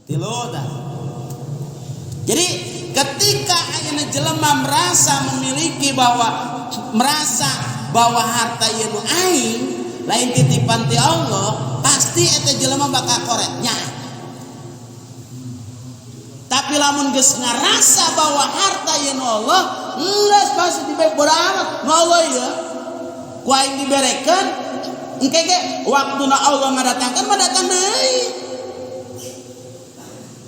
Tilu tah. Jadi ketika ayeuna jelema merasa memiliki bahwa merasa bahwa harta ieu nu aing lain titipan ti Allah, pasti eta jelema bakal koretnya. Tapi lamun geus ngarasa bahwa harta ieu nu Allah, geus pasti dibere bodo amat nu Allah ieu. Ku aing diberekeun, engke ge waktuna Allah ngadatangkeun mah datang deui.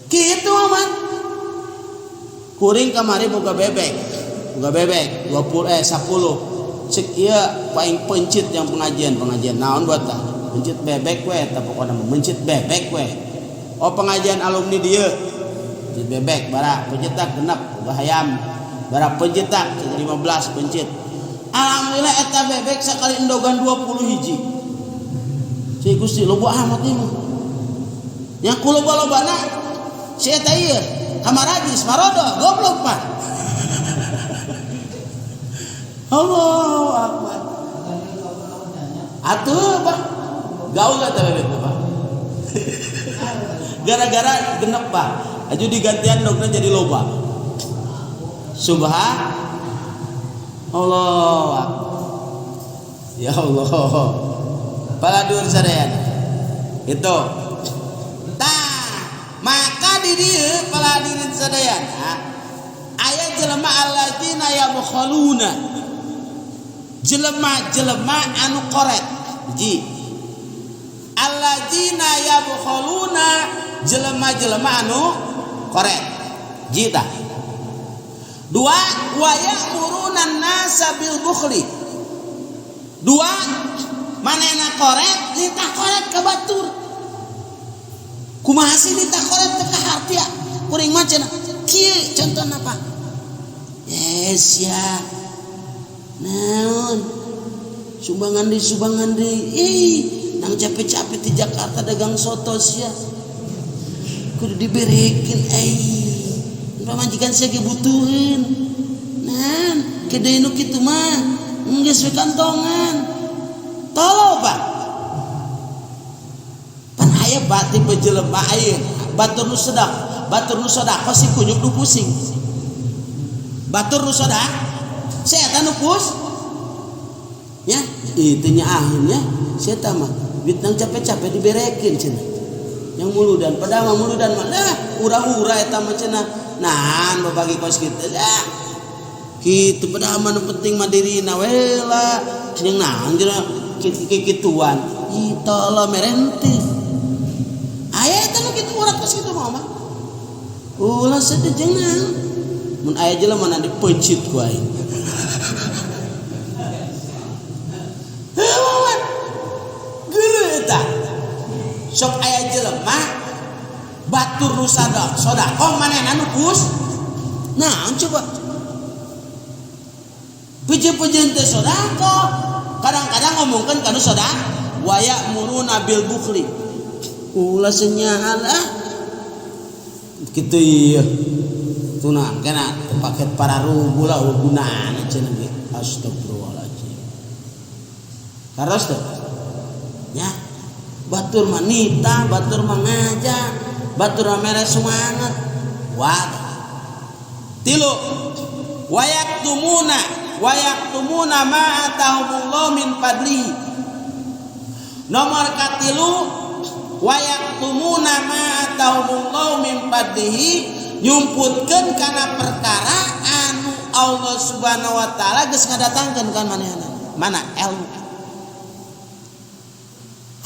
Kitu man. Kuring kamari boga bebek. Boga bebek 20 10. Cek ieu paling pencit yang pengajian-pengajian naon buat tah? Mencit bebek we eta pokona mah, mencit bebek we. Oh pengajian alumni dieu. Mencit bebek bara pencit tak genep boga hayam. Bara pencit tak 15 pencit. Alhamdulillah eta bebek sakali endogan 20 hiji. Cek Gusti loba amat ieu mah. Yang ku loba-lobana si eta ieu kamarajis marodo goblok pak. Allahu akbar. Atuh pak gaul eta bebek pak. Gara-gara genep pak. Aju digantian dogna jadi loba. Subhan Allah akbar. Ya Allah. Paladur sadayana. Itu. Tah, maka di dieu paladirin sadayana aya jelema alladzina yabkhaluna. Jelema-jelema anu koret. Hiji. Alladzina yabkhaluna jelema-jelema anu koret. Hiji tah. Dua, wa ya'muruna an-nasa bil bukhli. Dua, manehna koret, nitah koret ka batur. Kumaha sih nitah koret teh ka hartia? Kuring mah cenah. Kieu contohna Pak. Yes ya. Naon? Sumbangan deui sumbangan deui. Ih, nang capek-capek di Jakarta dagang soto sia. Kudu diberekeun euy. Pamajikan sia ge butuheun. Nah, gede nu kitu mah geus we kantongan. Tolong Pak. Pan aya bati jelema ayeuna, batur nu sedekah, batur nu sedekah si kunyuk nu pusing. Batur nu sedekah, si eta nu pus. Ya, itu nya akhirnya si eta mah duit nang capek-capek diberekeun cenah. Yang muludan, padahal mah muludan mah lah ura-ura eta mah cenah. Nah, babagi kos kitu dah. Kitu padahal mah nu penting mah dirina we lah. Jeung naon cenah kikituan. Ih tolong merente. Aya eta nu kitu urat kos kitu mah mah. Ulah sedih jeung naon. Mun aya jelema mana dipencit ku aing. Heuh geuleuh eta. Sok aya jelema batur nu sedekah manehna nu pus. Naon coba? Puji-pujian teh sedekah. Kadang-kadang ngomongkeun kana sedekah wa ya'muruna bil bukhli. Ulah senyahan ah. Kitu ieu. Tuna kena paket para rubuh lah gunana cenah ge. Astagfirullahaladzim. Karos teh. Ya. Batur mah nita, batur mah ngajak, batur mah mere semangat. Wah. Tilu wayaktumuna wayaktumuna ma atahumullahu min fadlihi. Nomor katilu wayaktumuna ma atahumullahu min fadlihi, nyumputkeun kana perkara anu Allah Subhanahu wa taala geus ngadatangkeun ka manehna. Mana ilmu.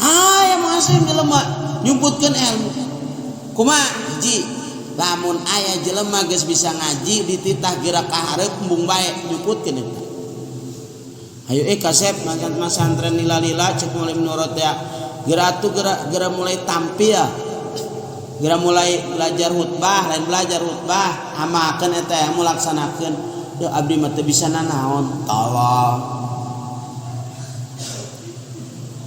Ah, yang masih jelema nyumputkeun ilmu. Kumaha hiji lamun aya jelema geus bisa ngaji dititah geura ka hareup embung bae nyumputkeun eta. Ayo kasep masantren lila-lila cek mulai menurut ya. Geura atuh geura mulai tampil. Geura mulai belajar khutbah, lain belajar khutbah, amalkeun eta mulaksanakeun. Duh abdi mah teu bisa nanaon. Tolong.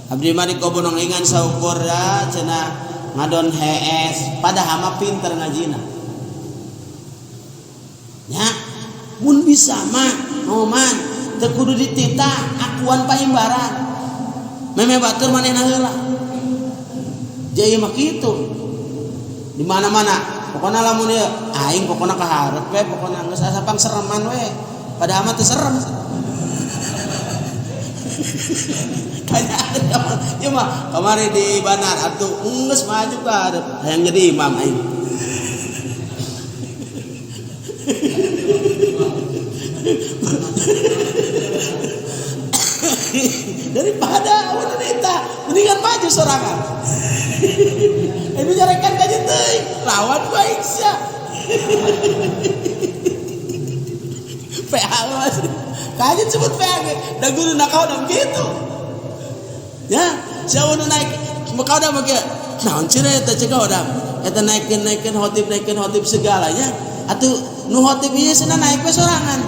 Abdi mah dikobonongingan saukur ya cenah ngadon hees, padahal mah pinter ngajina. Nya, mun bisa mah ngoman teu kudu dititah akuan paimbaran. Meme batur manehna heula. Jaya mah kitu. Di mana-mana. Pokona lamun ieu aing pokona ka hareup we pokona geus asa pangsereman we. Padahal mah teu serem. Tanya ieu mah kamari di Banar atuh geus maju ka hareup hayang jadi imam aing. Daripada wanita mendingan maju sorangan. Ini nyarekan kaje teuing lawan baik sia. PH mas. Kaje sebut PH ge. Da guru na kaodam kitu. Ya, sia nu naik kaodam mah kieu. Naon cenah eta cek kaodam. Eta naikkeun naikkeun hotib segalanya. Atuh nu hotib ieu cenah naik we sorangan.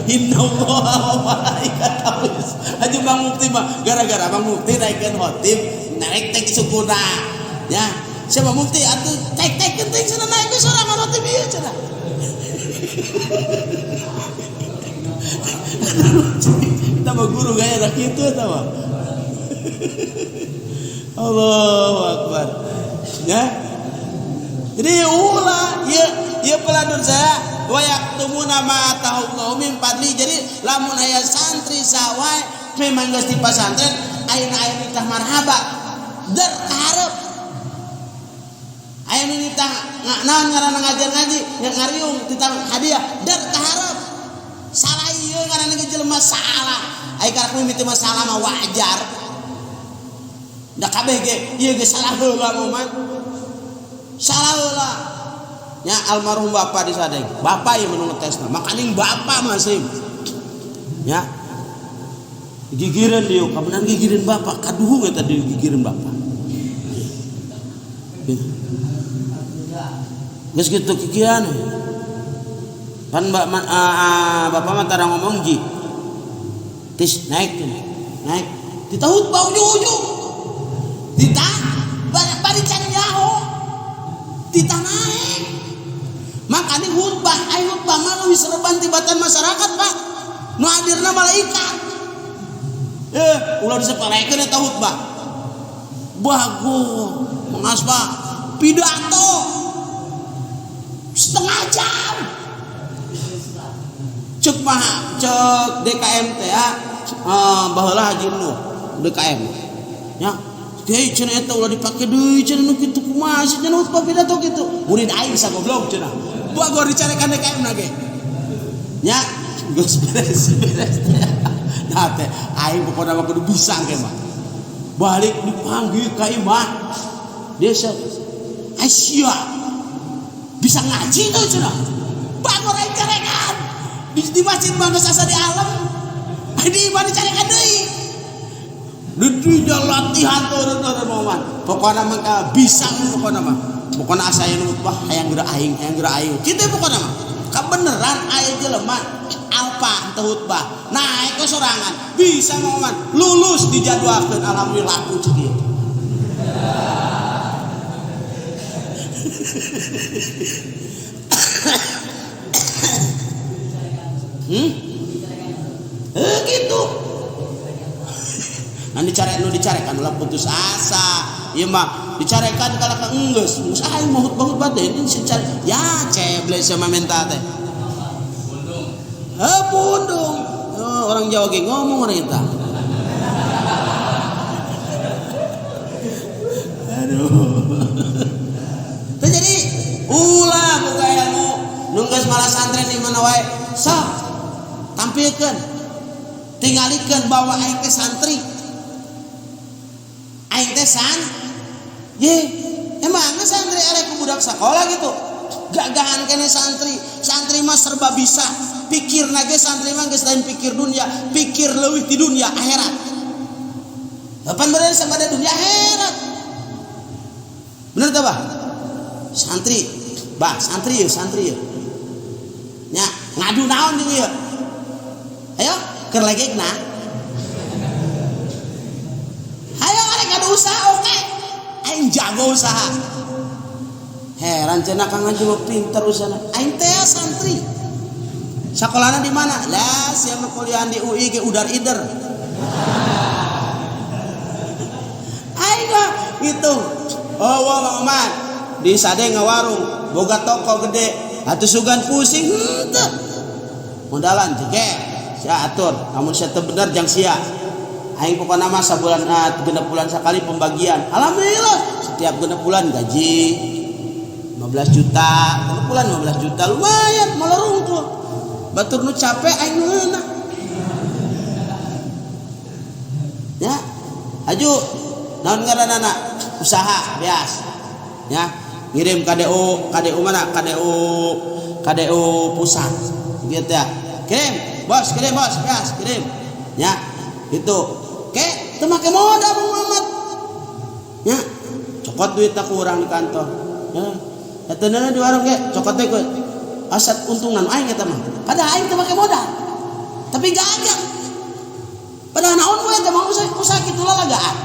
Innallaha wa malaikatahu. Haji Bang Mufti mah gara-gara Bang Mufti naikkeun hotib naik tek sukuna. Ya, siapa Mufti atuh tek tek teuing cenah naik we sorangan hotib ieu cenah. Kita mah guru gaya dah kitu eta mah. Allahu Akbar. Ya. Jadi ulah ieu ieu peladun saya wa yaktumuna ma atahullahu min fadli. Jadi lamun aya santri sawai memang geus di pasantren ayeuna aya nitah marhaba der ka hareup. Aya nu nitah naon ngaranna ngajar ngaji ngariung titah hadiah der ka hareup. Salah ieu ngaranna ge jelema salah. Ai karak mimiti mah salah mah wajar. Da kabeh ge ieu ge salah heula mah. Salah heula. Nya almarhum bapak di sadeng. Bapak ieu nu ngetesna. Makaning bapak masih. Ya. Gigireun dieu kabeneran gigireun bapak kaduhung eta di gigireun bapak. Gitu. Geus kitu kikian. Pan bapak mah tara ngomong ji. Tis naik tuh. Naik. Titah khutbah ujung-ujung. Titah banyak bari can nyaho. Titah naik. Makanya khutbah, ai khutbah mah leuwih serban tibatan masyarakat, Pak. Nu hadirna malaikat. Ulah disepelekeun eta khutbah. Bagus, mengaspa pidato setengah jam. Cek mah cek DKM teh ya, baheula Haji Nuh DKM. Ya, hei cenah eta ulah dipake deui cenah nu kitu kumaha sih cenah khutbah pidato kitu. Murid aing sagoblok cenah. Bagor dicarekan DKM na ge. Nya, geus beres-beres. Nah teh aing pokona mah kudu bisa ge mah. Balik dipanggil ka imah. Desa Aisyah bisa ngaji tuh cenah. Bagor aing carekan. Di masjid mah geus asa di alam. Di imah dicarekan deui. Di dinya latihan turun-turun moman. Pokona mah bisa pokona mah. Pokona asa aya nu khutbah hayang geura aing, hayang geura aing. Kitu pokona mah. Kabeneran aya jelema alpa teu khutbah. Naik ke sorangan bisa moman lulus dijadwalkeun alhamdulillah laku cek ieu. Gitu. Nanti dicarek nu dicarekan ulah putus asa. Ieu mah dicarekan kalau ka enggeus. Geus aing mah khutbah-khutbah teh ini dicare. Ya ceble sama menta teh. Pundung. Pundung. Oh, orang Jawa ge ngomong orang eta. Aduh. Teh jadi ulah boga ilmu nu geus malah santren di mana wae. Sok tampilkeun. Tingalikeun bahwa aing teh santri. Aing teh san. Ye, emangnya santri arek ku budak sekolah gitu. Gagahan kene santri. Santri mah serba bisa. Pikir nage santri mah geus lain pikir dunia, pikir leuwih ti dunia akhirat. Kapan bener sama ada dunia akhirat. Bener teh, Bah? Santri. Bah, santri ya, santri ya. Nya, ngadu naon jeung ieu? Ayo, keur legekna. Ayo arek ngadu usaha oke. Aing jago usaha. Heran cenah Kang Haji mah pinter usahana. Aing teh santri. Sakolana di mana? Lah, sia mah kuliah di UI ge udar ider. Aing mah gitu. Oh, wah, Mang Oman. Di Sade ngawarung, boga toko gede. Atuh sugan pusing henteu. Modalan jege sia atur, lamun sia teu bener jang sia. Aing pokona mah sabulan 6 bulan sekali pembagian. Alhamdulillah setiap 6 bulan gaji 15 juta, 6 bulan 15 juta lumayan malerung tuh. Batur nu capek aing nu. Ya. Aju naon ngaranana usaha bias. Ya, ngirim KDU, KDU mana? KDU KDU pusat. Gitu ya. Kirim, bos, bias, kirim. Ya, itu. Ke, teu make modal Bang Muhammad. Ya, cokot duit aku urang di kantor. Ya. Eta di warung ge, cokot teh aset untungan aing eta mah. Padahal aing teu make modal. Tapi gagal. Padahal naon we eta mah usaha kitu lalagaan.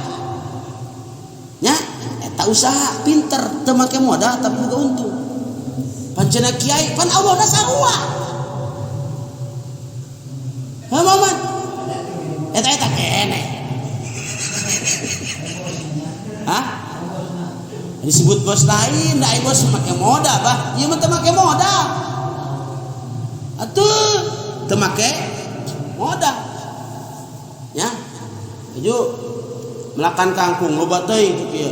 Ya, eta usaha pinter teu make modal tapi boga untung. Pancena kiai pan Allahna sarua. Ha Muhammad. Eta keneh. Hah? Disebut bos lain, da bos make modal bah. Ieu mah teu make modal. Atuh teu make modal. Ya. Aju melakan kangkung loba teuing cek ieu.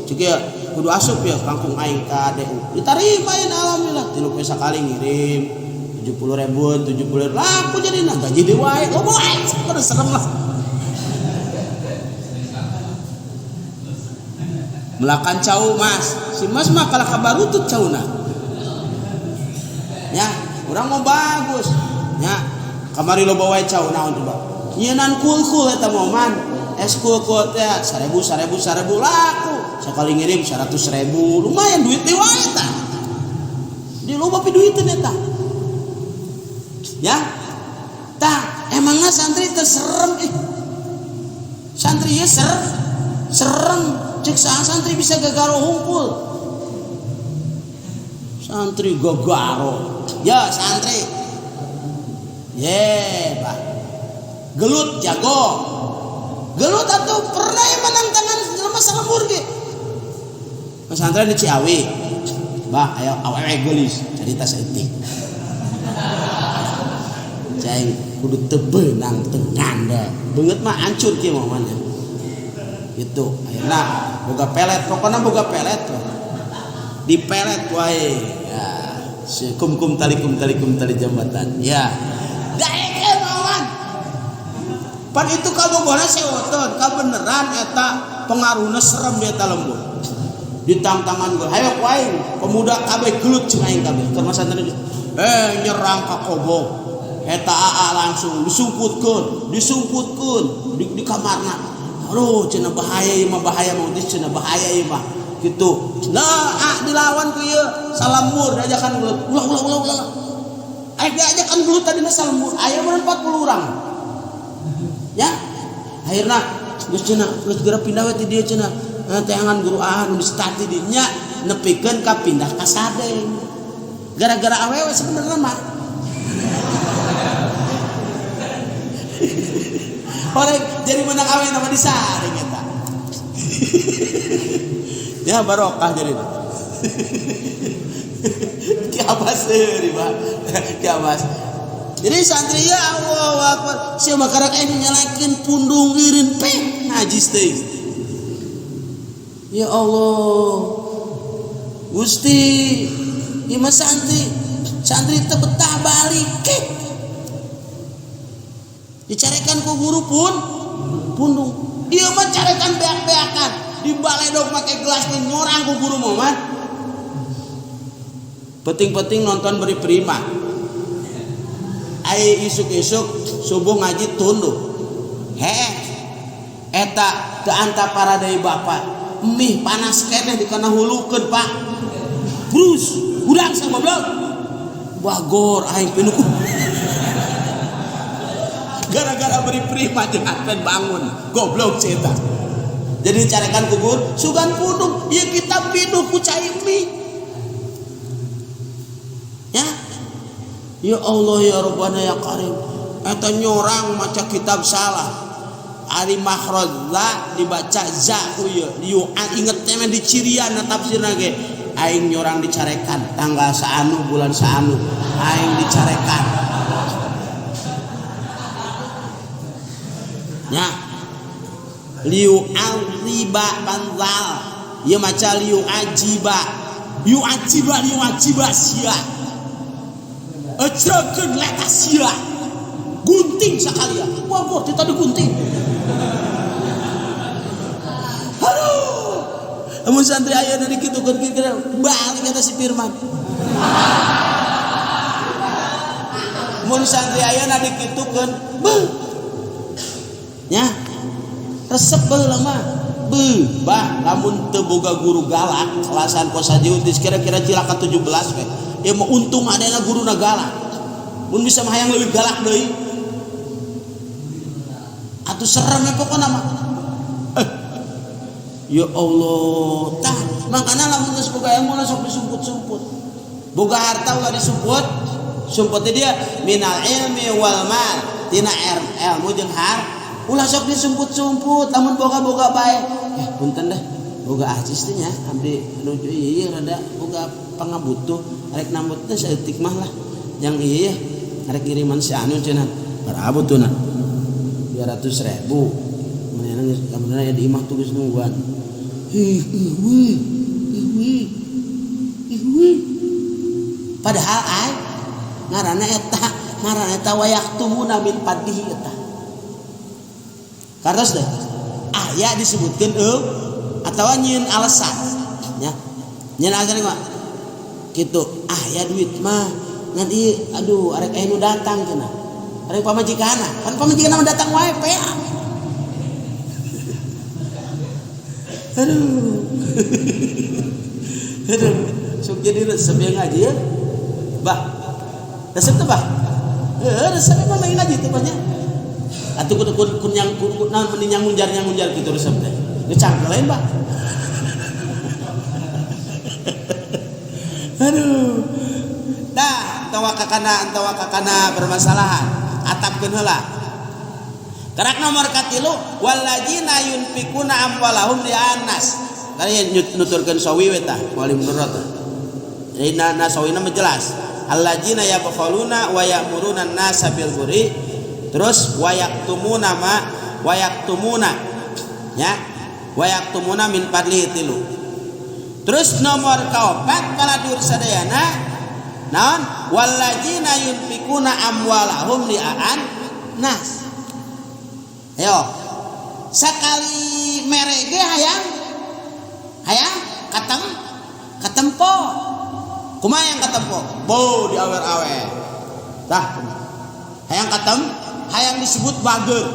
Cek ieu kudu asup ya kangkung aing ka DU. Ditarima ya alhamdulillah. 3 poe sakali ngirim 70 ribuan, 70 laku jadi nah gaji deui wae. Loba wae terus serem lah. Melakan cau mas, si mas mah kalah kabarutut cauna. Ya, urang mau bagus. Ya, kamari loba wae cau naon coba. Nyienan kul-kul eta mah man. Es kul-kul teh 1000 1000 1000 laku. Sekali ngirim 100.000, lumayan duit deui wae eta. Di loba pi duiteun eta. Ya. Tah, emangna santri teh serem ih. Santri ieu serem. Cek santri bisa gagaro hungkul. Santri gagaro. Ya santri. Ye, bah. Gelut jago. Gelut atuh pernah ya menang tangan jelema salembur ge. Pesantren di Ciawi. Bah, ayo awewe geulis carita saeutik. Cai kudu teu beunang teu ngandel. Beungeut mah hancur kieu mah mana. Gitu. Ayeuna boga pelet, pokona boga pelet. Dipelet wae. Ya, kum kum tali kum tali kum tali jambatan. Ya. Daekeun awan. Pan itu kabogona sewoton, kabeneran eta pengaruhna serem di eta lembur. Ditangtangan gue, hayo ku aing, pemuda kabeh gelut jeung aing kabeh. Keur masantren nyerang ka kobong. Eta aa langsung disungkutkeun, disungkutkeun di kamarna. Aduh, cenah bahaya ieu mah, bahaya mah, cenah bahaya ieu mah. Gitu. Nah, dilawan ku ieu salembur diajakan gelut. Ulah ulah ulah ulah. Aing diajakan gelut tadi salembur. Aya mun 40 urang. Ya. Akhirna geus cenah, geus geura pindah we ti dieu cenah. Teangan guru nu distati di nya nepikeun ka pindah ka Sadeng. Gara-gara awewe sebenarnya mah. Orang jadi menang awewe nama di Sadeng eta. Ya barokah jadi. Ki Abbas deui Pak. Ki Abbas. Jadi santri ya Allahu Akbar. Sia mah karek aing nyalakeun pundung irin peh najis teuing. Ya Allah. Gusti, ieu mah santri. Santri teu betah balik ke. Dicarekan ku guru pun pundung. Ieu mah carekan beak-beakan. Di baledog make gelas teh nyorang ku guru mah man. Penting-penting nonton beri prima. Ai isuk-isuk subuh ngaji tunduk. Heh. Eta teu anta para deui bapak. Mih panas keneh dikana hulukeun Pak. Brus, hudang sama goblok. Bagor aing pinuku. Gara-gara beri prima jeung Advent bangun, goblok cerita. Jadi dicarekan kubur, sugan pundung, ieu kita pinuh ku cai mie. Ya. Ya Allah ya Rabbana ya Karim. Eta nyorang maca kitab salah. Ari makhraj la dibaca za ku ieu. Yu inget teh di cirian tafsirna ge. Aing nyorang dicarekan tanggal saanu bulan saanu aing dicarekan. Nya liu aziba panzal ieu maca liu ajiba liu ajiba liu ajiba sia ecrekeun leta sia gunting sakalian wah teh tadi gunting. Aduh, amun santri ayeuna dikitukeun kieu balik eta si Firman. Mun santri ayeuna dikitukeun beuh nya resep baheula mah beuh bah lamun teu boga guru galak kelasan kosajiun kira-kira cilaka 17 we ieu mah untung adana guruna galak mun bisa mah hayang leuwih galak deui atuh serem we pokona mah. Ya Allah tah makana lamun geus boga ilmu sok disumput-sumput boga harta ulah disumput sumput dia minal ilmi wal mal tina ilmu jeung har ulah sok disumput-sumput lamun boga-boga bae punten deh boga acis teh nya abdi nuju ieu rada boga pangabutuh rek nambut teh saeutik mah lah yang ieu rek ngiriman si anu cenah barabutuna 200.000 manehna geus kabenerna aya di imah tuh geus nungguan ih ih ih ih padahal ai ngaranna eta wayaktumuna min fadlihi eta kartos deh aya disebutkeun atawa nyieun alasan nya nyieun alasan mah kitu aya duit mah ngan ieu aduh arek aya nu datang cenah arek pamajikanna kan pamajikanna mah datang wae pea. Aduh. Aduh, sok jadi resep yang ngaji ya. Bah. Resep teh bah. Heuh, resep mah ngaji teh banyak. Atuh kudu kun yang kun naon mending nyangunjar-nyangunjar kitu resep teh. Ngecangkel lain bah. Aduh. Tah, tawa kakana permasalahan. Atapkeun heula. Karak nomor katilu walladzina yunfikuna amwalahum li'annas. Tadi nuturkeun sawi we tah, paling menurut. Jadi na sawina mah jelas. Alladzina yabkhaluna wa ya'muruna an-nasa bil birri. Terus wa yaktumuna ma wa yaktumuna. Ya. Wa yaktumuna min fadli tilu. Terus nomor kaopat paladur sadayana naon walladzina yunfikuna amwalahum li'an nas. Ayo sakali mere ge hayang hayang katem katempo kumaha yang katempo bo diawer-awer tah hayang katem hayang disebut bager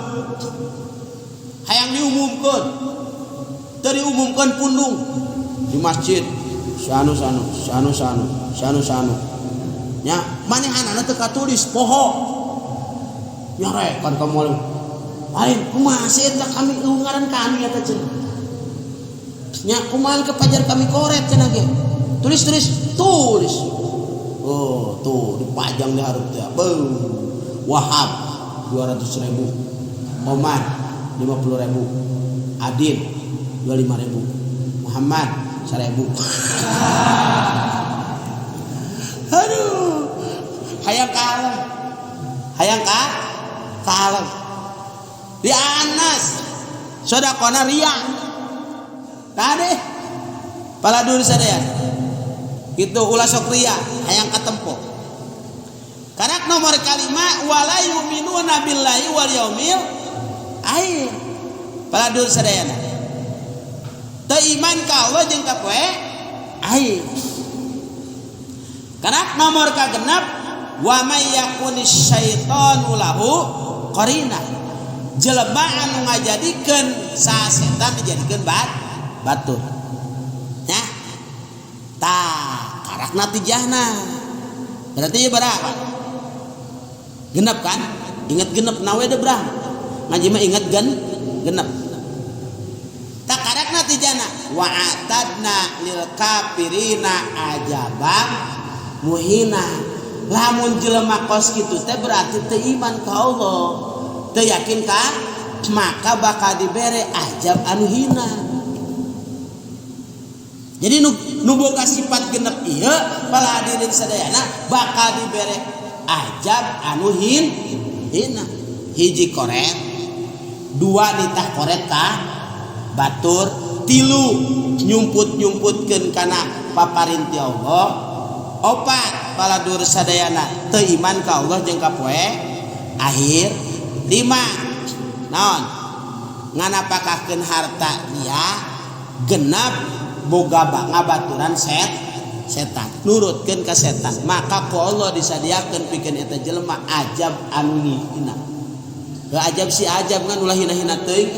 hayang diumumkeun teu diumumkeun pundung di masjid sanu sanu sanu sanu sanu sanu nya manehanana teu katulis poho nyarekan ka moal lain kumaha sih eta kami ngaran kami eta cenah nya kumaha ke pajar kami koret cenah ge tulis tulis tulis oh tuh dipajang di hareup teh beuh Wahab 200.000 Oman 50.000 Adin 25.000 Muhammad 1.000. Aduh hayang kalah hayang ka kalah di anas sodakona ria kade paladur sadaya gitu ulah sok ria hayang katempo karak nomor kalima wala yu'minuna billahi wal yaumil akhir paladur sadayana teu iman ka Allah jeung ka poe akhir karak nomor kagenep wa may yakunis syaitanu lahu qarina jelema anu ngajadikeun sasetan dijadikeun batur nya tah karakna tijahna berarti ieu berapa genep kan inget genep nawe de brah ngaji mah inget genep tah karakna tijahna wa atadna lil kafirina ajaban muhina lamun jelema kos kitu teh berarti teu iman ka Allah teu yakin ka maka bakal dibere azab anu hina. Jadi nu boga sifat genep ieu para hadirin sadayana bakal dibere ajab anu hina. Hiji koret, dua nitah koret ka batur, tilu nyumput-nyumputkeun kana paparinti Allah, opat para dur sadayana teu iman ka Allah jeung ka poe akhir, lima naon nganapakahkeun harta dia, genap boga ngabaturan setan, nurutkeun ka setan. Maka ku Allah disadiakeun pikeun eta jelema ajab anu hina. Heuh, ajab si ajab ngan ulah hina-hina teuing.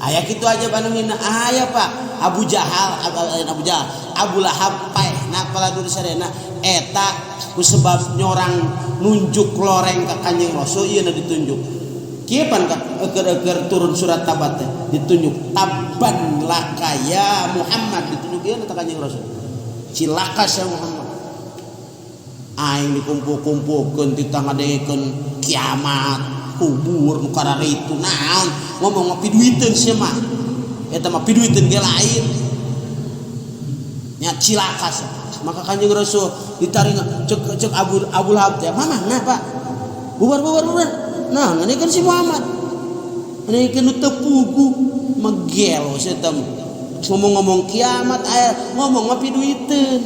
Aya kitu ajab anu hina, aya Pak. Abu Jahal, Abu Jahal, Abu Lahab paehna paladur sadayana eta ku sebab nyorang nunjuk loreng ka Kanjeng Rasul ieu ditunjuk. Kieu pan eukeur-eukeur turun surat Tabat teh ditunjuk tabban laka ya Muhammad, ditunjuk ieu ta Kanjeng Rasul. Cilaka sia Muhammad. Aing dikumpul-kumpulkeun titah ngadengekeun kiamat, kubur nu kararitu naon ngomong mah piduiteun sia mah. Eta mah piduiteun ge lain. Nya cilaka sia. Maka Kanjeng Rasul ditaring cek Abu Lahab teh, "Mamah nah Pak. Bubar bubar bubar." Nah, ini kan si Muhammad. Ini kan nu teu puguh megelo sia teh. Ngomong-ngomong kiamat aya ngomong mah piduiteun.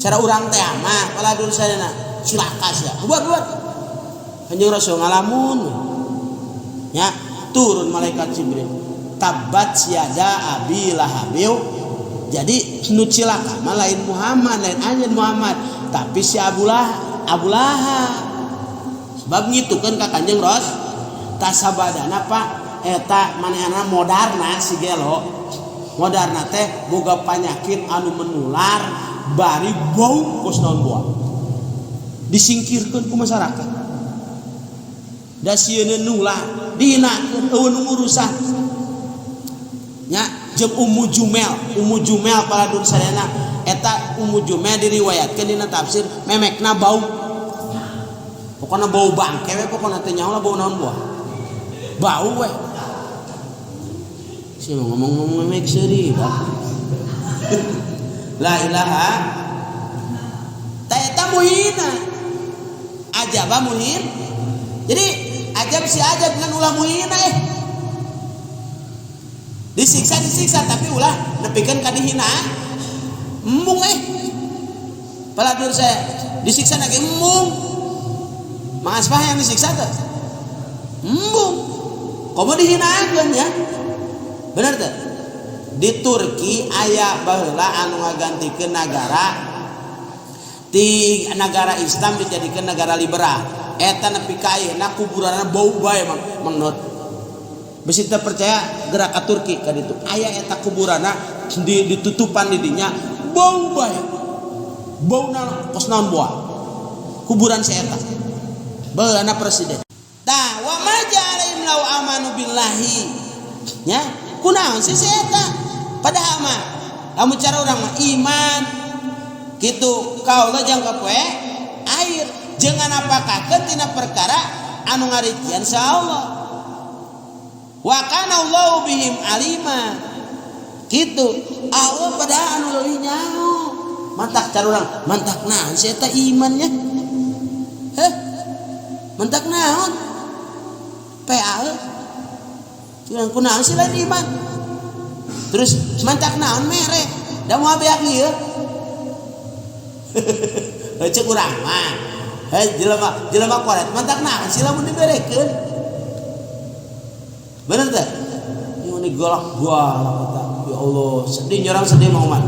Cara urang teh mah paladur sadayana cilaka sia. Bubar bubar. Kanjeng Rasul ngalamun. Ya, turun malaikat Jibril. Tabat siada abi lahabiu. Jadi nu cilaka mah lain Muhammad, lain anjeun Muhammad, tapi si Abu Lahab. Sebab ngitukeun ka Kanjeng Ros tasabadana Pak eta manehna modarna si gelo. Modarna teh boga panyakit anu menular bari bau kos naon boa. Disingkirkeun ku masyarakat. Da sieun nular, dihinakeun eueuh nu ngurusan. Nya jeung Ummu Jumel paladun sadayana eta Ummu Jumel diriwayatkeun dina tafsir memekna bau. Pokona bau bangke we, pokona teh nyaho lah bau naon buah. Bau we. Sia ngomong-ngomong memek seuri. La ilaha. Ta eta muhina. Ajaba muhin. Jadi ajab si ajab ngan ulah muhina eh. Disiksa tapi ulah nepikeun ka dihina. Embung eh. Paladur saya disiksa lagi embung. Mang Asbah yang disiksa tuh. Embung. Komo dihinakeun ya. Bener teh? Di Turki aya baheula anu ngagantikeun nagara ti nagara Islam dijadikeun nagara liberal. Eta nepi ka ayeuna kuburanna bau bae Mang Not. Bisi teu percaya gerak ka Turki ka ditu. Aya eta kuburanna ditutupan di dinya bau bae. Bauna kos naon boa. Kuburan si eta. Baheulana presiden. Tah wa ma ja'alaihim law amanu billahi. Nya kunaon sih si eta? Padahal mah lamun cara urang mah iman kitu ka Allah jang ka poe air jangan apakakeun tina perkara anu ngarician sa Allah. Wa kana Allahu bihim alima. Kitu Allah padahal anu leuwih nyaho. Mantak cara urang mantak naon si eta imannya? Heh? Mantak naon? PA. Urang kunaon sih lain iman? Terus mantak naon mere? Da moal beak ieu. Cek urang mah. Heh jelema koret mantak naon sih lamun diberekeun? Bener teh? Ini galak-galak eta. Ya Allah, sedih nyorang sedih Mang Oman.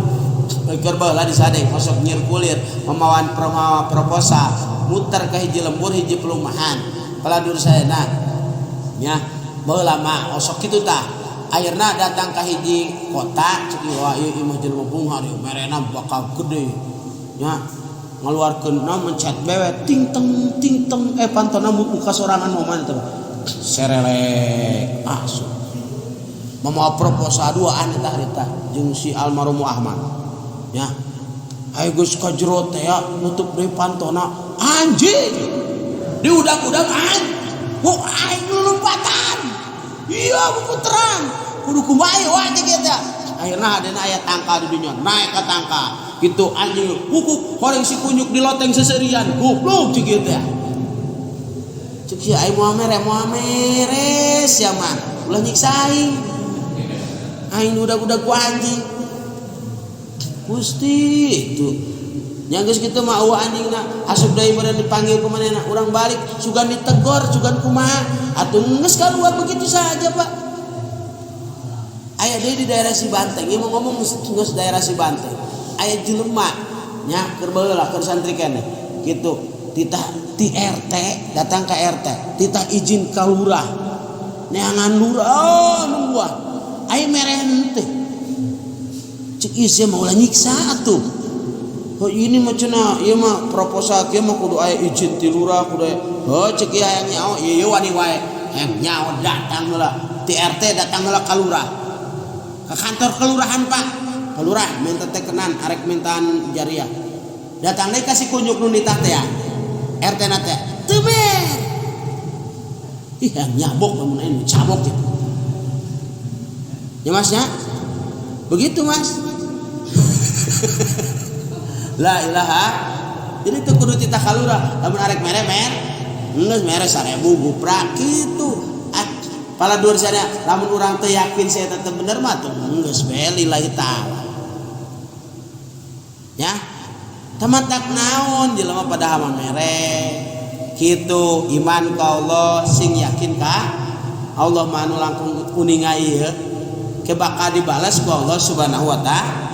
Keur baheula disadeng masuk nyirkulir mamawan proposal muter ke hiji lembur hiji perumahan. Paladur saena. Nya baheula mah osok kitu tah. Akhirna datang ka hiji kota cek wah ieu imah jelema beunghar ieu merena bakal gede. Nya ngaluarkeun na mencet bewe ting teng ting teng pantona muka sorangan moman teh. Serelek asup. Mamawa proposal duaan eta harita jeung si almarhum Ahmad. Ya. Ayo geus ka jero teh ya nutup deui pantona anjing. Diudag-udag anjing. Wah aing lompatan. Iya buku terang. Kudu kumaha wah teh kieu teh. Akhirna hadena aya tangkal di dunya, naik ka tangkal. Kitu anjing kukuk horeng si kunyuk di loteng seserian. Goblok cik ieu teh. Cik si aing moal mere, moal mere sia mah. Ulah nyiksa aing. Aing udah-udah ku anjing. Gusti itu. Nya geus kitu mah eueuh anjingna asup deui meureun dipanggil ku manehna urang balik sugan ditegor sugan kumaha atuh geus kaluar begitu saja Pak. Aya deui di daerah Sibanteng, ieu mah ngomong geus daerah Sibanteng. Aya jelema nya keur baheula keur santri keneh kitu titah ti RT datang ka RT titah izin ka lurah neangan lurah oh, nungguan aing mere henteu cek ieu sia mah ulah nyiksa atuh. Oh ini mah cenah ieu mah proposal kieu mah kudu aya izin ti lurah kudu aya. Heuh cek ieu hayang nyaho ieu wani wae. Hayang nyaho datang heula ti RT datang heula ka lurah. Ka kantor kelurahan Pak. Ka lurah minta tekenan arek mintaan jariah. Datang deui ka si kunyuk nu nitah teh RT na teh. Teu mere. Ih hayang nyabok lamun aing cabok gitu. Ya Mas ya. Begitu Mas. La ilaha. Jadi teu kudu titah ka lurah, lamun arek mere mer, geus mere 1000 guprak kitu. Ah, pala dur sana lamun urang teu yakin saya tetep bener mah tuh geus we lillahi taala. Ya. Tamatak naon jelema padahal mah mere. Kitu iman ka Allah sing yakin ka Allah mah anu langkung uninga ieu ke bakal dibalas ku Allah Subhanahu wa ta'ala.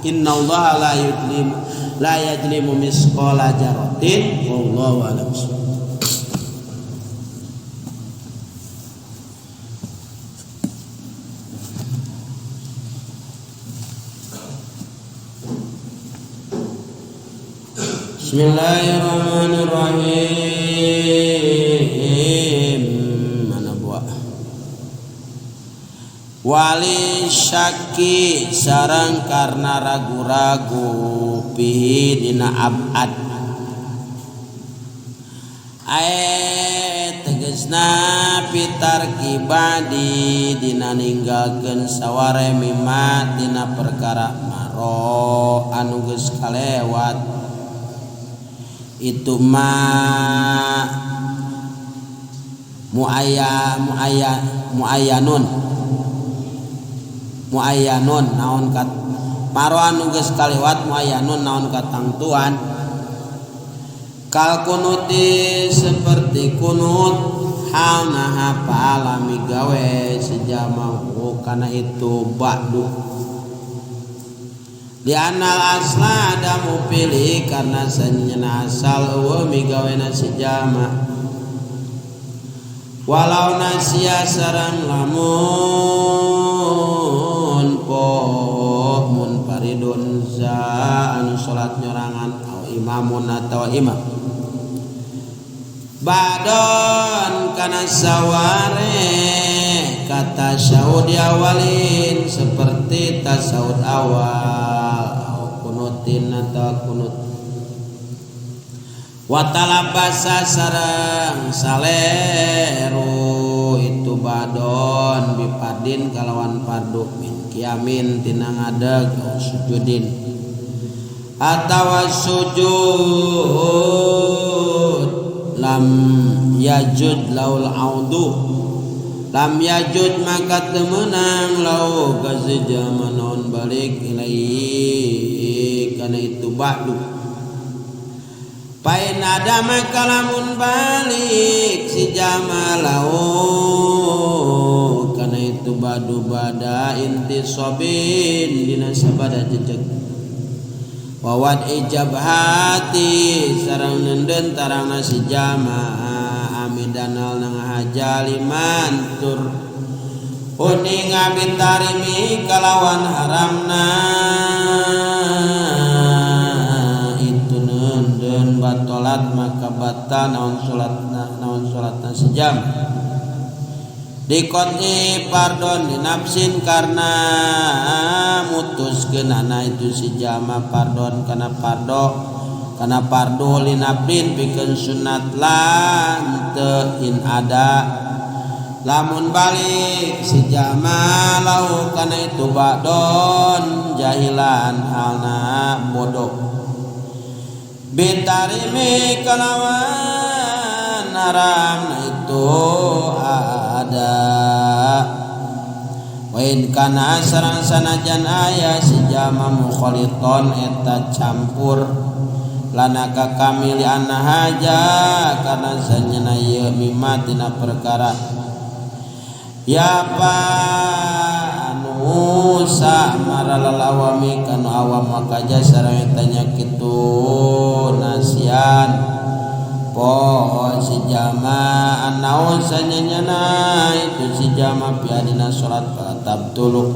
Innallaha la yudlimu la yajlimu misqala dzarratin wallahu a'lam. Bismillahirrahmanirrahim. Mana buah? Wali syaki sareng karena ragu-ragu pihi dina abad. Ae tegesna pitar kibadi dina ninggalkeun saware mimma dina perkara maro anu geus kalewat. Itu ma muayya muayya muayyanun muayyanun naon kat maro anu geus kaliwat muayyanun naon katangtuan kal kunuti seperti kunut halna hafala migawe sejamau kana itu ba'du di anal asla adamu pilih karena senyena asal eueuh migawena sejama walau nasia sareng lamun poh munfaridun za anu salat nyorangan au imamun atawa imam badon kana saware kata syaud awalin seperti tasaud awal au kunutin atau kunut watalabasa sareng saleru itu badon bipadin kalawan fardu min kiamin tina ngadeg au sujudin atawa sujud lam yajud laul audu lam yajud maka temenang lau gazijamanon balik ilaihi kana itu ba'du pain ada maka lamun balik si jamalau kana itu ba'du bada intisobin dina sabada jejeg wawad ijabhati sareng nenden tarangna si jamaah amidanal nang hajaliman tur uning abitarimi kalawan haramna itu nenden batolat maka batal naon salatna sejam dikoti pardon dinafsin karena mutuskeunana itu si jama pardon kana pardo kana pardo linafsin pikeun sunat lan teu in ada Lamun balik si jalma lahu kana itu ba'don jahilan halna bodoh bitarimi kalawan haram itu ada wain kana sareng sanajan aya si jalma mukhaliton eta campur lana ka kami li anna haja karena sanyana ieu mimma tina perkara ya pa anu samaralal awami kanu awam maka sareng eta nya kitu nasian poho si jalma anaon sanyana itu si jalma piadina salat tabtulu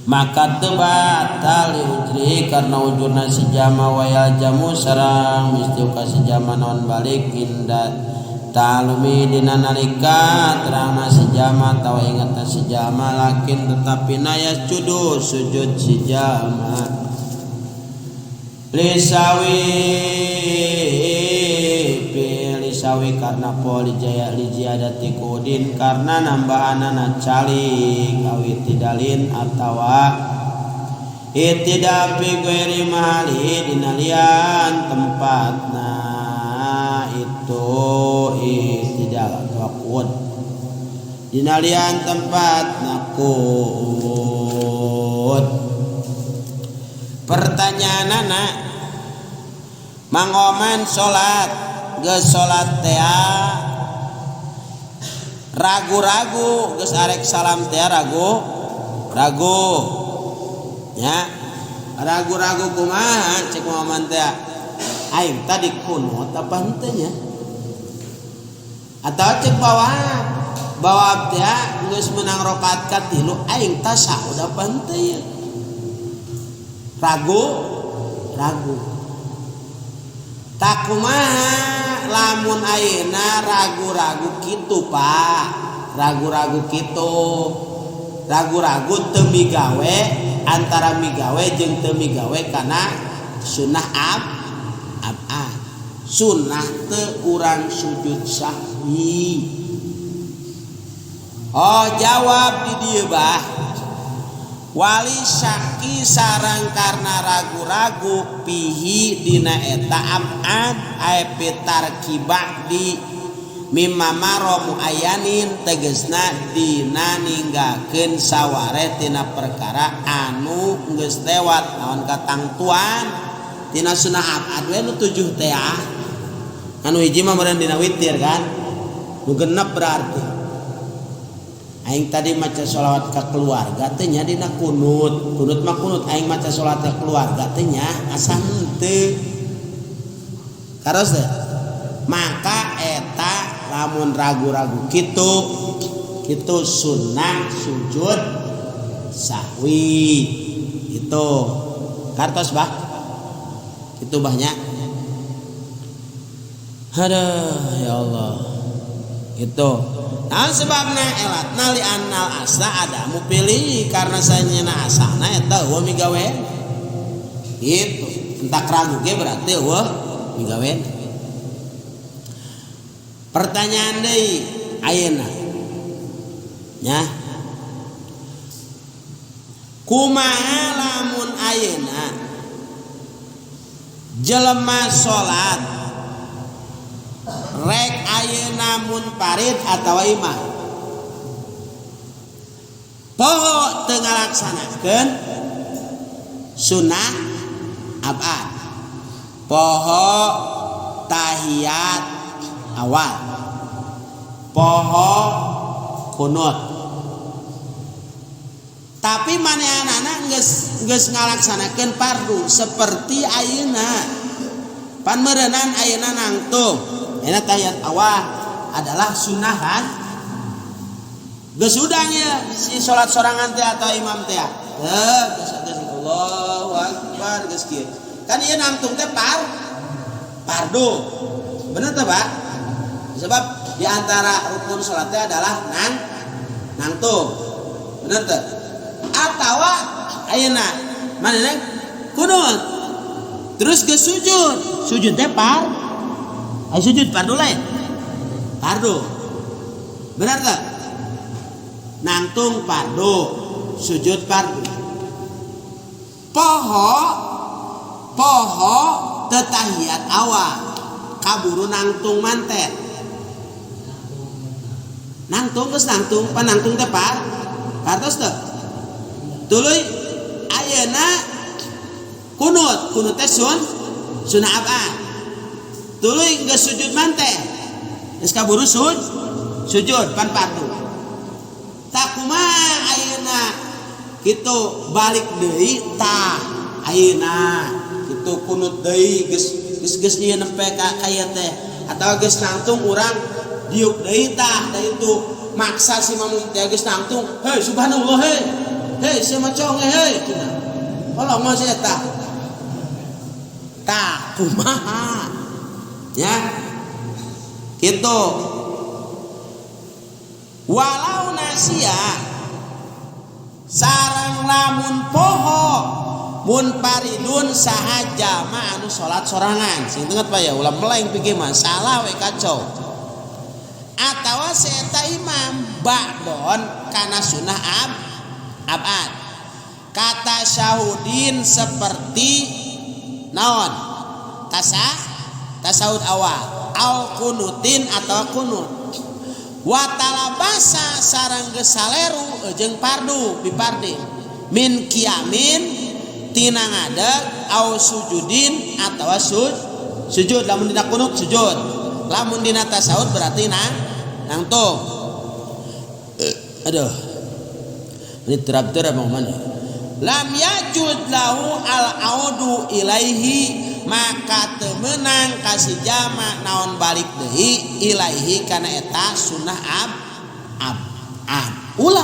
maka teu batal ujri karena ujurna si jalma wayal jamu sareng misti ka si jalma naon balik inda ta'alumi dina nalika terangna si jalma atawa ingatna si jalma lakin tetapi naya sujud sujud si jalma lisawi lisawi karena poli jaya lijiadati kudin karena nambahanana calik awi tidalin atawa itida fi ghairi mahali dina lian tempatna itu itidal atawa kud dina lian tempatna kud. Pertanyaanana Mang Oman salat geus salat teh ragu-ragu geus arek salam teh ragu ragu nya ragu-ragu kumaha cek Mang Oman teh aing tadi kunut apa henteu nya atau cek bawa teh geus menang rakaat katilu aing tasahud apa henteu ya ragu ragu tak kumaha lamun ayeuna ragu-ragu kitu Pak ragu-ragu kitu ragu-ragu teu migawe antara migawe jeung teu migawe kana sunnah abad sunnah teu urang sujud sahwi. Oh jawab di dieu bah wali syaki sarang karena ragu-ragu pihi dina eta abad ae pitarkibah di mimma maro muayyanin tegesna dina ninggalkeun saware tina perkara anu geus lewat naon katangtuan tina sunnah abad we nu 7 teh anu hiji mah meureun dina witir kan nu genep berarti aing tadi maca sholawat ka keluarga teh nya dina kunut kunut mah kunut aing maca sholawat ka keluarga teh nya asa henteu karos teh maka eta lamun ragu-ragu kitu kitu sunnah sujud sahwi itu kartos bah kitu bahnya aduh ya Allah itu. Nah sebabna elatna li annal asla ada mu pilih karena sanyana asalna eta eueuh migawe gitu entak ragu ge berarti eueuh migawe. Pertanyaan deui ayeuna nya kumaha lamun ayeuna jelema salat rek ayeuna munfarid atawa imam poho teu ngalaksanakeun sunnah abad poho tahiyat awal poho kunut tapi manehanana geus ngalaksanakeun fardu seperti ayeuna pan meureunan ayeuna nangtung enak tahiyat awal adalah sunnah kan geus udang ya si salat sorangan teh atau imam teh geus geus Allahu akbar geus kieu kan ieu nangtung teh fardu bener teh Pak sebab di antara rukun salat teh adalah nangtung bener teh atawa ayeuna manehna kunut terus ke sujud sujud teh ayo sujud fardu lain fardu. Benar tak? Nangtung fardu, sujud fardu. Poho poho teu tahiyat awal, kaburu nangtung manten. Nangtung geus nangtung, pan nangtung teh par kartos teu? Tuluy ayeuna kunut, kunut teh sunah abad. Tuluy geus sujud manten. Geus kaburu sujud pan fardu. Tak kumaha ayeuna kitu balik deui tah ayeuna kitu kunut deui geus geus geus ieu nempe ka ieu teh atawa geus nangtung urang diuk deui tah da itu maksa si mamum teh geus nangtung hei subhanallah hei hei sia mah conge hei cenah kolong mah sia eta tah kumaha ya kitu walau nasia sareng lamun poho munfaridun saha jalma anu salat sorangan sing tenget Pak ya ulah meleng pikir mah salah we kacau atawa si eta imam ba'don kana sunah abad kata syahudin seperti naon tasahud awal au kunutin atau kunut watalabasa sareng geus saleru jeung fardu bipardin min kiamin tina ngadeg au sujudin atawa sujud lamun dina kunut sujud lamun dina tasahud berarti nangtung. Aduh ini terap-terap mau mana lam yajud lahu al audu ilaihi maka teu meunang ka si jalma naon balik deui ilaihi kana eta sunnah ab ab ab ulah.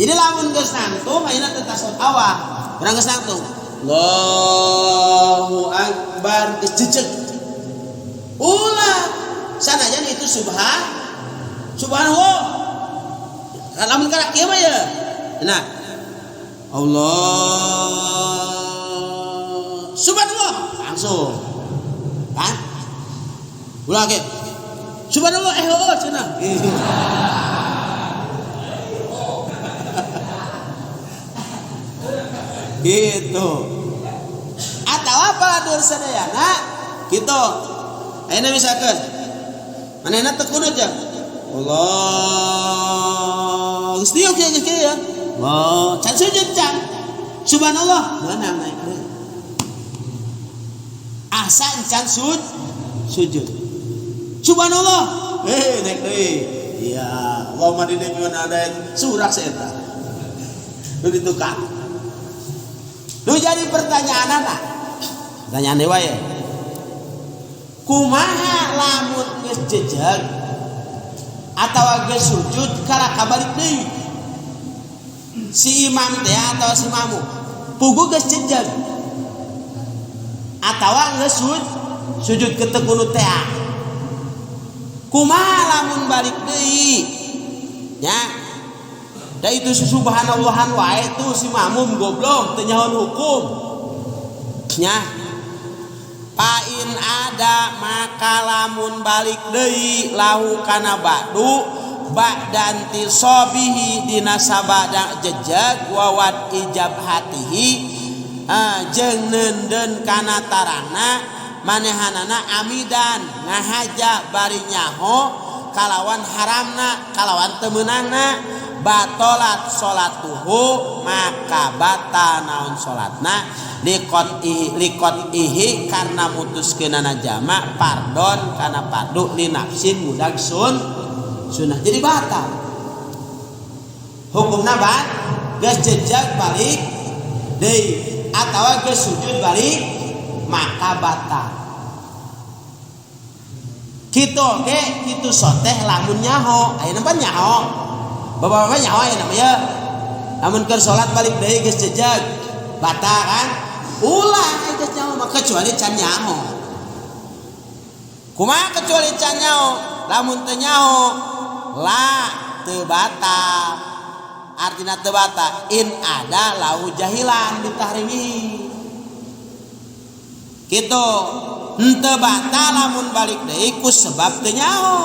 Jadi lamun geus nangtung ayeuna teu tasawuf awal urang geus nangtung Allahu akbar geus jejeg ulah sanajan itu subhanallah lamun kana kieu mah ya nah Allah subhanallah langsung kan ulah ge subhanallah oh cenah gitu atawa paladur sadayana gitu ayeuna misalkan manehna teu kunut ya Allah geus diuk ya geus kieu ya Allah can sujud can subhanallah meunang naik deui asa encan sujud subhanallah naik deui iya Allahumma di deui ada surak eta nu ditukang nu jadi pertanyaanana pertanyaan dewa ya kumaha lamun geus jejeg atawa geus sujud karaka balik deui si imam teh atawa si mamu puguh geus jejeg atawa geus sujud ke kunut teh kumaha lamun balik deui nya da itu subhanallahan wae tuh si mamum goblok teu nyahoan hukum nya pain ada maka lamun balik deui lahu kana ba'du ba'dan tisobihi dina sabada jejeg wawat ijabhatihi jeung neundeun kana tarangna manehanana amidan ngahaja bari nyaho kalawan haramna kalawan teu meunangna batolat salatuhu maka batal naon salatna liqot ihi karena mutuskeunana jama pardon kana fardu li nafsin mudag sunnah jadi batal hukumna bat geus jejeg balik deui atawa geus sujud balik maka batal kitu oge kitu soteh lamun nyaho ayeuna pan nyaho bapak-bapak nyaho ayeuna mah ya lamun keur salat balik deui geus jejeg batal kan ulah geus nyaho mah kecuali can nyaho kumaha kecuali can nyaho lamun teu nyaho la teu batal artina teu batal in ada lau jahilan ditahrimihi kitu henteu batal lamun balik deui ku sebab teu nyaho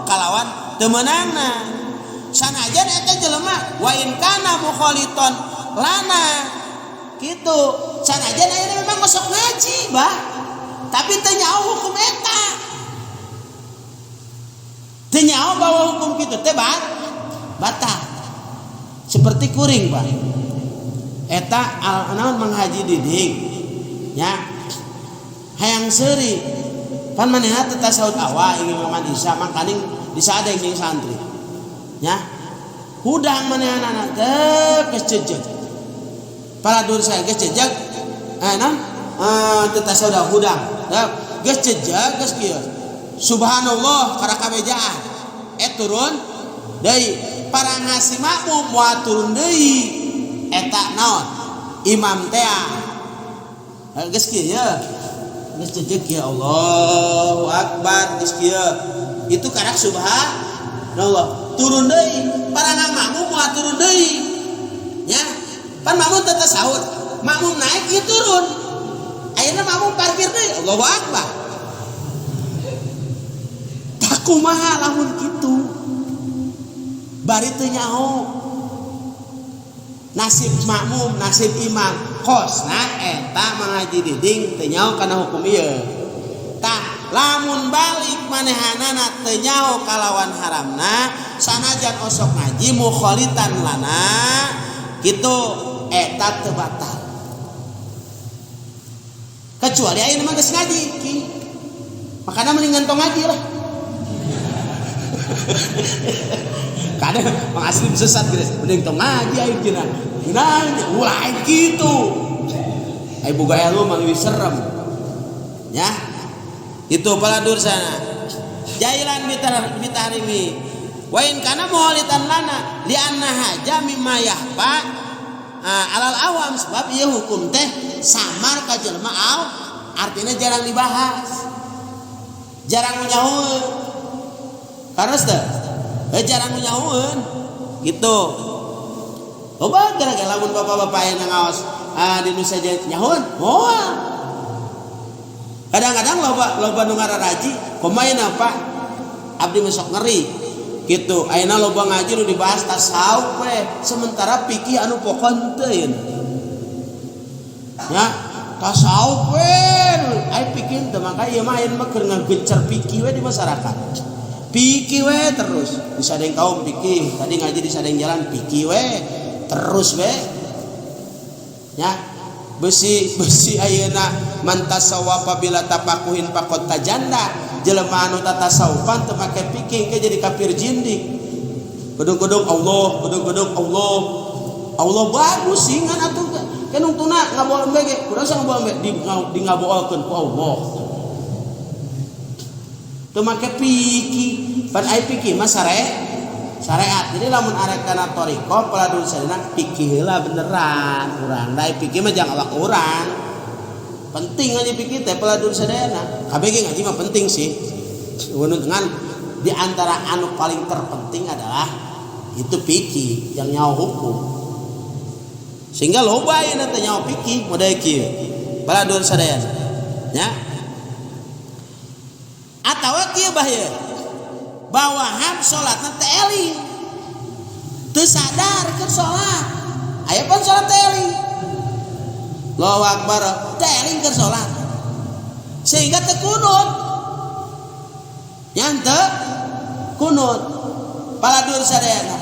kalawan Teu meunangna. Sanajan eta jelema wa in kana mukhaliton lana kitu. Sanajan ayeuna memang osok ngaji, bah. Tapi teu nyaho hukum eta. Teu nyaho bahwa hukum kitu teh batal. Seperti kuring, Pak. Eta naon Mang Haji Diding nya hayang seuri pan manehna teh tasawuf awal ingin Maman Isa mangkaning disadeng jeung santri nya hudang manehanana teh geus jejeg paladur saya geus jejeg naon teh tasawuf hudang geus jejeg geus kieu subhanallah karakabejaan turun deui parang ngasi makmum moal turun deui eta naon imam teh geus kieu geus jejeg ya Allahu akbar geus kieu itu karak subhanallah turun deui parang makmum moal turun deui nya pan makmum teh tasawuf makmum naik ieu turun ayeuna makmum parkir deui Allahu akbar tah kumaha lamun kitu bari teu nyaho nasib makmum nasib imam kosna eta Mang Haji Diding teu nyaho kana hukum ieu tah lamun balik manehanana teu nyaho kalawan haramna sanajan osok ngaji mukhalitan lana kitu eta teu batal kecuali ayeuna mah geus ngaji ki makana mendingan tong ngaji lah. Kadang Mang Aslim sesat geus mending tong ngaji aing cenah. Nah, ulah aing kitu. Aing boga ilmu mah leuwih serem. Ya. Itu paladur sana. Jailan bitahrimi. Wa in kana muhalitan lana li anna haja mimma yahfa alal awam sebab ieu hukum teh samar ka jelema aw artinya jarang dibahas. Jarang nyahueun. Karena teh jarang nyahueun gitu. Loba gara-gara lamun bapak-bapak aya ngaos di nu saja nyahueun moal. Kadang-kadang loba nu ngararaji kumaha Pak abdi mah sok ngeri gitu. Ayeuna loba ngaji nu dibahas tasawuf we sementara fikih anu pokok henteu yeun. Nya tasawuf we aya fikih teu maka ieu mah ayeuna mah keur ngagencer fikih we di masyarakat. Fikih we terus di sadeng kaum fikih, tadi ngaji di sadeng jalan fikih we terus we. Ya, besi ayeuna man tasawwafa bila tafakuhin faqad tajanda jelema anu tatasawufan teu make fikih ke jadi kafir jindik. Gedung-gedung Allah, gedung-gedung Allah. Allah bagus sih ngan atuh ke nungtuna ngaboal embe ge, kurang sa ngaboal embe di ngaboalkeun ku Allah. Teu make fikih, pan ai fikih mah syariat. Jadi lamun arek kana thariqah paladun sadina fikih heula beneran urang. Da fikih mah jangan awak urang. Penting ngaji fikih teh paladun sadayana. Kabeh ge ngaji mah penting sih. Dengan di antara anu paling terpenting adalah itu fikih yang nyawa hukum. Sehingga loba ayeuna teh nyawa fikih model kieu. Paladun sadayana. Nya. Atawa kieu bahaya. Bawahan salatna teh eling. Teu sadar keur salat. Aya pan salat teh eling. Allahu akbar, teh eling keur salat. Sehingga teu kunut. Nya teu kunut. Paladur sadayana.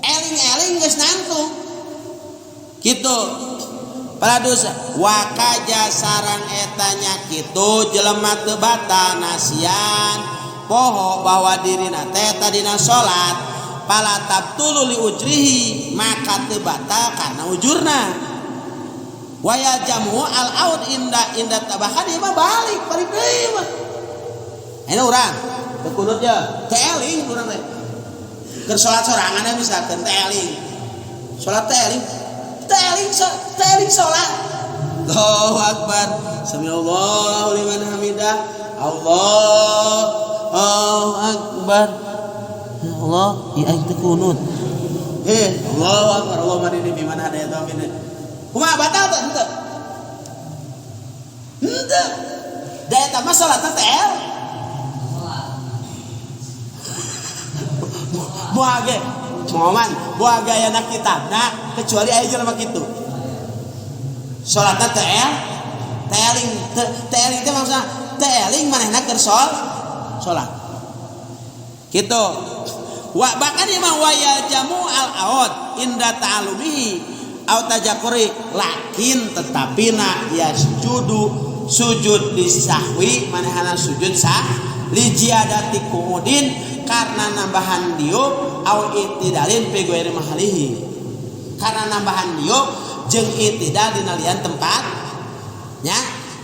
Eling-eling geus nangtung. Kitu. Paladur wakaja sarang etanya kitu jelema teu batal nasian poho bahwa dirina teh tadina salat pala tabtulu li ujrihi maka teu batal karena ujurna waya jamu al aud inda inda tabakan ieu mah balik deui mah ayeuna urang teu kunut ye teu eling urang teh keur salat sorangan misalkan teu eling salat teu eling teu eling teu eling salat Allahu akbar samiallahu liman hamidah Allah Allahu akbar ya Allah ieu aing teu kunut Allahu akbar Allahumma inni biman hadaita min kumaha batal teh henteu henteu da eta mah salatna teh el. Moal ge moal moal ge aya kitabna kecuali aya jelema kitu. Salatna teu el teu eling, teu eling teh maksudna teu eling manehna keur salat. Gitu. Wa bahkan imam wa yalzamu al aud inda ta'alumihi au tadzakuri, lakin tetapi na yasjudu sujud lisahwi, manehana sujud sah li ziyadati qu'udin, karena nambahan diuk, au i'tidalin fi ghairi mahalihi, karena nambahan diuk jeung i'tidal dina lian tempat nya,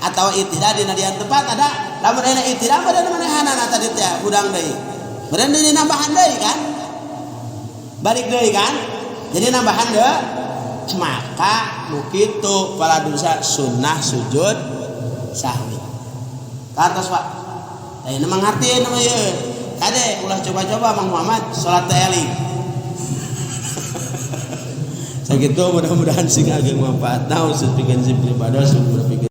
atau i'tidal dina lian tempat. Ada lamun aya i'tidal pada manehana tadi teh hudang deui, beureun deui nambahan deui kan, balik deui kan, jadi nambahan deui. Maka nu kitu pala dosa sunnah sujud sahwi katos, Pak. Nah, ini mengerti nama ye. Kade ulah coba-coba Mang Muhammad salat teh eling. Sakitu, mudah-mudahan sing ageng manfaatna, khusus pikeun sim ibadah, sing berpikir.